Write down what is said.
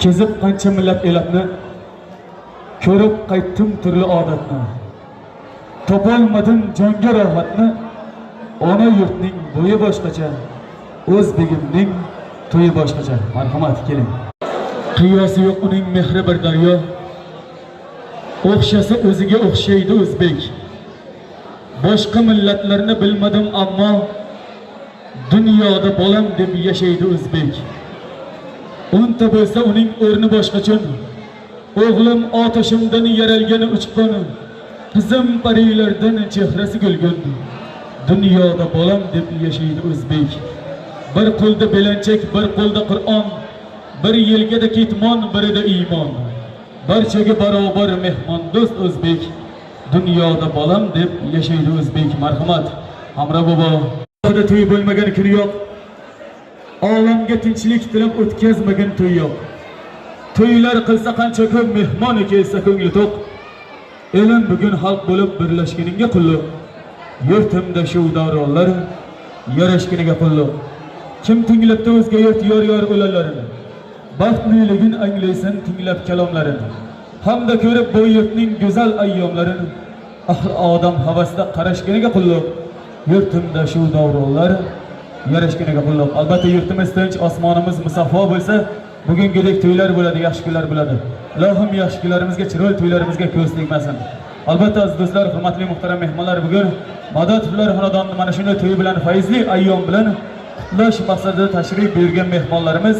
Kezib qancha millat elatni, ko'rib qaytdim turli odatni. Topolmadim jonga rohatni, ona yurtning bo'yi boshqacha, o'zbegimning to'yi boshqacha. Marhamat, keling. Qiyosi yo'q uning mehri bir daryo. O'xshasa o'ziga o'xshaydi o'zbek. Boshqa millatlarni bilmadim, ammo dunyoda bolam deb yashaydi o'zbek. O'nta bo'lsa uning o'rni boshqachun. O'g'lim otashimdan yaralgan uchqun, qizim parilardan chehrasi gulgun. Dunyoda bolam deb yashaydi o'zbek. Bir qo'lda belanchak, bir qo'lda Qur'on, bir yelkada ketmon, birida iymon. Barchaga barobar mehmondo'st o'zbek. Dunyoda bolam deb yashaydi o'zbek. Marhamat. Hamro bobo. To'y bo'lmagan kuni yo'q. Olamga tinchlik tilab o'tkazmagan to'y yo'q. To'ylar qilsa qancha ko'p, mehmon kelsa ko'ngli to'q. Elim bugun xalq bo'lib birlashganiga qulluq. Yurtimda shu davronlar yarashganiga qulluq. Kim tinglabdi o'zga yurt yor-yor o'lanlarini. Baxtliligin anglaysin tinglab kalomlarini. Hamda ko'rib bu yurtning go'zal ayyomlarini. Ahli odam havasda qarashganiga qulluq. Yurtimda shu davronlar yarashganiga qulluq. Albatta, yurtimiz tinch, osmonimiz musaffo bo'lsa, bugungidek to'ylar bo'ladi, yaxshi kunlar bo'ladi. Ilohim, yaxshi kunlarimizga, chiroyli to'ylarimizga ko'z tegmasin. Albatta, aziz do'stlar, hurmatli muhtaram mehmonlar, bugun Madatovlar xonadonini mana shunday to'y bilan, fayzli ayyom bilan qutlash maqsadida tashrif buyurgan mehmonlarimiz.